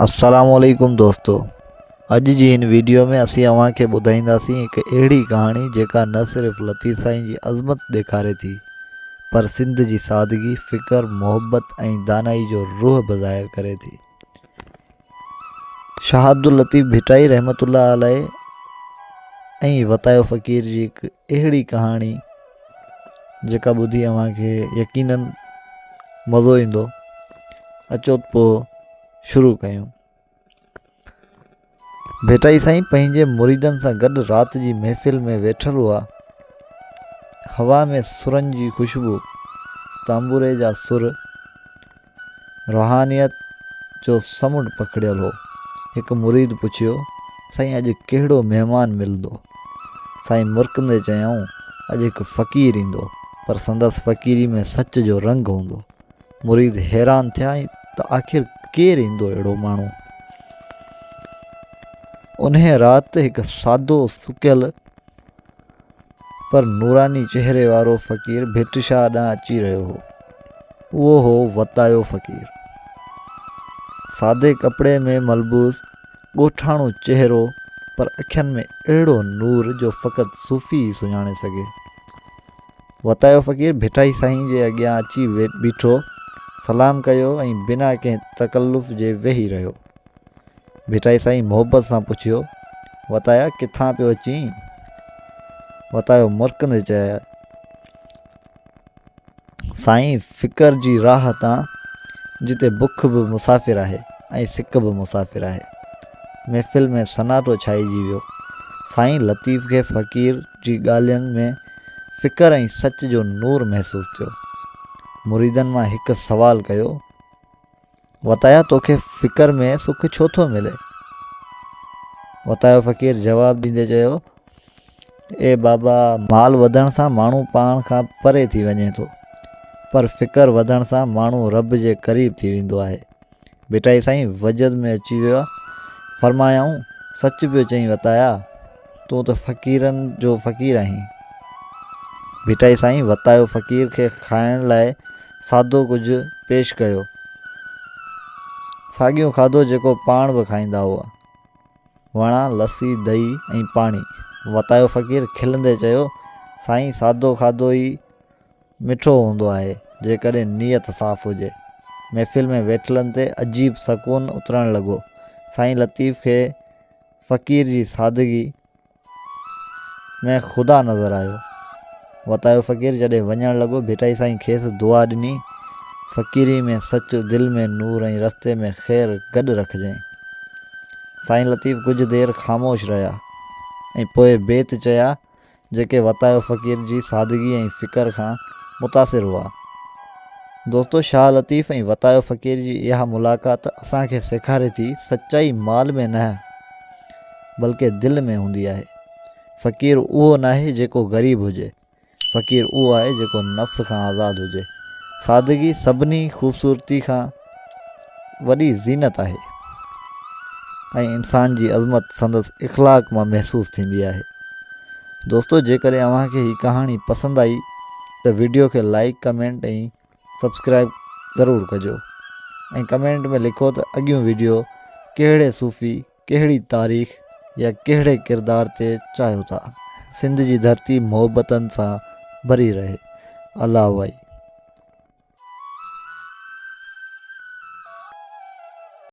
السلام عليڪم دوستو اڄ جي هن ويڊيو ۾ اسين اوهان کي ٻڌائينداسين هڪ اهڙي ڪهاڻي جيڪا نه صرف لطيف سائين جي عظمت ڏيکاري ٿي پر سنڌ جي سادگي، فڪر، محبت ۽ دانائي جو روح به ظاهر ڪري ٿي. شاهه عبداللطيف ڀٽائي رحمة الله عليه ۽ وتايو فقير جي هڪ اهڙي ڪهاڻي جيڪا ٻڌي اوهان کي يقينن مزو ايندو. اچو ته پوء شروع ڪيون. ڀٽائي سائين پنهنجي مريدن سان گڏ رات جي محفل ۾ ويٺل هئا. هوا ۾ سرن جي خوشبو، تانبوري جا سر، روحانيت جو سمنڊ پکڙيل هو. هڪ مريد پڇيو، سائين اڄ ڪهڙو مهمان ملندو؟ سائين مرڪندي چيائون، اڄ هڪ فقير ايندو، پر سندس فقيري ۾ سچ جو رنگ هوندو. مريد حيران ٿيا ته آخر ڪير ايندو اهڙو ماڻهو؟ انهيء رات هڪ سادو سڪيل پر نوراني چهري وارو فقير ڀٽ شاهه ڏانهن اچي رهيو هو. اهو هو وتايو فقير. سادي ڪپڙي ۾ ملبوس، ڳوٺاڻو چهرو پر اکين ۾ اهڙو نور جو فقط صوفي ئي سڃاڻي سگهي. وتايو فقير ڀٽائي سائين جي اڳيان اچي بيٺو، سلام ڪيو ۽ بنا ڪنهن تڪلف جي ويهي رهيو. ڀٽائي سائين محبت سان پڇيو، وتايا ڪٿان پيو اچين؟ وتايو مرڪندي چيو، سائين فڪر جي راهه تان جتي بک به مسافر آهي ۽ سڪ به مسافر آهي. محفل ۾ سناٽو ڇائجي ويو. سائين لطيف کي فقير جي ڳالهين ۾ فڪر ۽ سچ جو نور محسوس ٿيو. مريدن مان هڪ سوال ڪيو. وتايا توکي فڪر ۾ سک ڇو ٿو ملي؟ وتايو فقير جواب ڏيندي چيو، اي بابا! مال وڌڻ سان ماڻهو پاڻ کان پري ٿي وڃي ٿو، پر فڪر وڌڻ سان ماڻهو رب جي قريب ٿي ويندو آهي. ڀٽائي سائين وجد ۾ اچي ويو. فرمايائون، سچ پيو چئين وتايا! تون ته فقيرن جو فقير آهين. ڀٽائي سائين وتايو فقير کي کائڻ لاء سادو ڪجهه پيش ڪيو. ساڳيون کاڌو جيڪو پاڻ به کائيندا هئا. وڻا، لسي، دهي ۽ پاڻي. وتايو فقير کلندي چيو، سائين سادو کاڌو ئي مٺو هوندو آهي، جيڪڏهن نيت صاف هجي. محفل ۾ ويٺلن تي عجيب سڪون اترڻ لڳو. سائين لطيف کي فقير جي سادگي ۾ خدا نظر آيو. وتايو فقير جڏهن وڃڻ لڳو، ڀٽائي سائين کيس دعا ڏني، فقيري ۾ سچ، دل ۾ نور ۽ رستي ۾ خير گڏ رکجئين. سائين لطيف ڪجهه دير خاموش رهيا ۽ پوء بيت چيا، جيڪي وتايو فقير جي سادگي ۽ فڪر کان متاثر هئا. دوستو شاهه لطيف ۽ وتايو فقير جي اها ملاقات اسان کي سيکاري ٿي سچائي مال ۾ نه بلڪه دل ۾ هوندي آهي. فقير اهو ناهي جيڪو غريب هجي، فقير اهو آهي جيڪو نفس کان آزاد هجي. سادگي سڀني خوبصورتي کان وڏي زينت آهي ۽ انسان جي عظمت سندس اخلاق مان محسوس ٿيندي آهي. دوستو جيڪڏهن اوهان کي هي ڪهاڻي پسند آئي ته وڊيو کي لائيڪ ڪمينٽ ۽ سبسڪرائيب ضرور ڪجو ۽ ڪمينٽ ۾ لکو ته اڳيون وڊيو ڪهڙي صوفي ڪهڙي تاريخ يا ڪهڙي ڪردار تي چاهيو ٿا. سنڌ جي ڌرتي محبتن سان ڀري رهي. الله وائي.